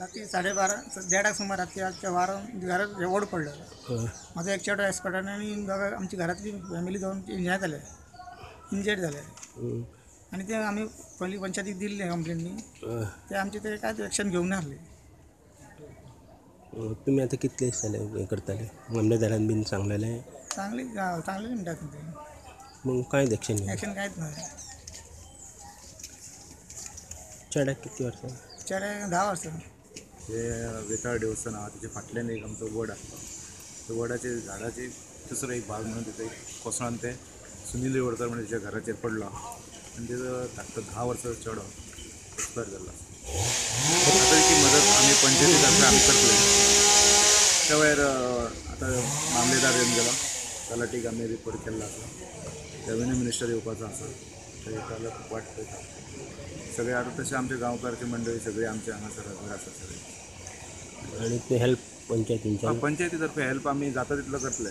रात्री 12:30 देडाक सुमार राती वारो घरात वड पडलो. म्हाजो एक चेडो एक्सपर्ट आनी दोगां आमची घरांतली फॅमिली दोन हें जाले, इंजर्ड जाले. आनी ते आमी पयलीं पंचायतीक दिल्ले कंप्लेन न्ही, ते आमचे ते कांयच एक्शन घेवंक नासले. तुमी आतां कितले दीस जाले हें करताले? मामलेदारान बीन सांगलेलें? सांगली सांगलेलें म्हणटात ते. मग कांयच एक्शन घेवंक? एक्शन कांयच ना. चेड्याक कितलीं वर्सां? चेड्याक 10 वर्सां. हे वेताळ देवस्थान आहा तेच्या फाटल्यान एक आमचो वड आसलो. त्या वडाचे झाडाचे दुसरो एक भाग म्हणून तिथे कोसळान ते सुनील रिवळकर म्हणून तेच्या घराचेर पडलो आनी तेजो धाकटो 10 वर्सांचो चेडो एक्सपायर जाल्लो. आतां की मदत आमी पंचायती तर्फे आमी करतले. त्या भायर आतां मामलेदार येवन गेलो, तलाटीक आमी रिपोर्ट केल्लो आसा, रेवेन्यू मिनिस्टर येवपाचो आसा, थंय जाल्यार वाट पळयता सगळे. आतां तशें आमचे गांवकारची मंडळी सगळी आमचे हांगासर हजर आसा सगळे. आनी ते हेल्प पंचायतींच्यान? पंचायती तर्फे हेल्प आमी जाता तितलो करतले.